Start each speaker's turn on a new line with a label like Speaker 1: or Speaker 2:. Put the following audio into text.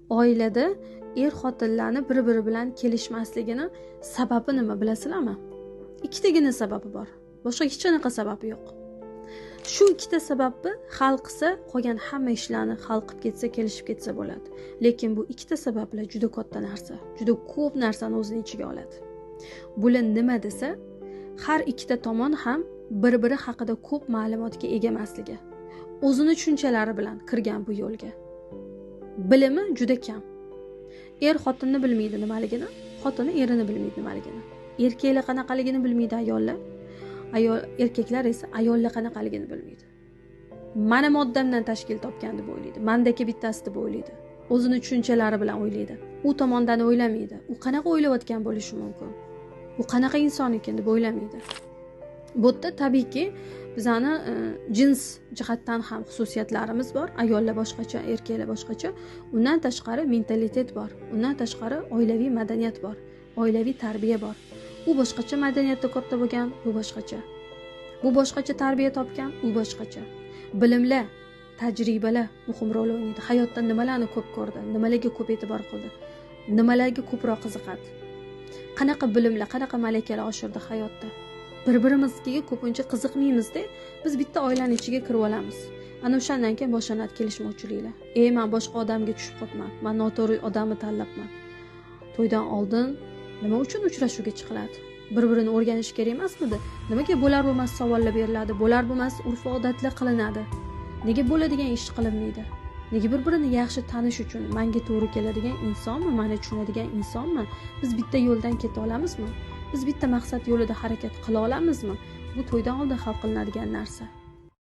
Speaker 1: Oilada er xotinlarni bir-biri bilan kelishmasligini sababi nima bilasizlarmi? Ikkitagina sababi bor. Boshqa hech qanaqa sababi yo'q. Shu ikkita sababni hal qilsa, qolgan hamma ishlarni hal qilib ketsa, kelishib ketsa bo'ladi. Lekin bu ikkita sabablar juda katta narsa, juda ko'p narsani o'zini ichiga oladi. Bular nima desa, har ikkita tomon ham bir-biri haqida ko'p ma'lumotga ega emasligi, o'zini tushunchalari bilan kirgan bu yo'lga. Bilimi juda kam. Er xotinni bilmaydi nimaligini, xotini erini bilmaydi nimaligini. Erkaklar qanaqaligini bilmaydi ayollar. Ayol erkaklar esa ayollar qanaqaligini bilmaydi. Mana moddamdan tashkil topgan deb o'ylaydi. Mandaki bittasi deb o'ylaydi. O'zini tushunchalari bilan o'ylaydi. U tomondan o'ylamaydi. U qanaqa o'ylayotgan bo'lishi mumkin? U qanaqa inson ekan deb o'ylamaydi. Bu yerda tabiiyki bizani jins jihatdan ham xususiyatlarimiz bor. Ayollar boshqacha, erkaklar boshqacha. Undan tashqari mentalitet bor. Undan tashqari oilaviy madaniyat bor. Oilaviy tarbiya bor. U boshqacha madaniyatda katta bo'lgan, bu boshqacha. Bu boshqacha tarbiya topgan, u boshqacha. Bilimlar, tajribalar muhim rol o'ynaydi. Hayotda nimalarni ko'p ko'rdi, nimalarga ko'p e'tibor qildi, nimalarga ko'proq qiziqadi. Qanaqa bilimlar, qanaqa malakalar oshirdi hayotda. Bir-birimizga ko'pincha qiziqmaymiz-da, biz bitta oilani ichiga kirib olamiz. Ana o'shandan keyin boshlanadi kelishmovchiliklar. Men boshqa odamga tushib qolibman, men noto'g'ri odamni tanlabman. To'ydan oldin nima uchun uchrashuvga chiqiladi? Bir-birini o'rganish kerak emasmidi? Nimaga bo'lar bo'lmas savollar beriladi, bo'lar bo'lmas urf-odatlar qilinadi? Nega bo'ladigan ish qilinmaydi? Nega bir-birini yaxshi tanish uchun menga to'g'ri keladigan insonmi, meni tushunadigan insonmi? Biz bitta yo'ldan keta olamizmi? Biz bitta maqsad yo'lida harakat qila olamizmi? Bu to'ydan oldin hal qilinadigan narsa.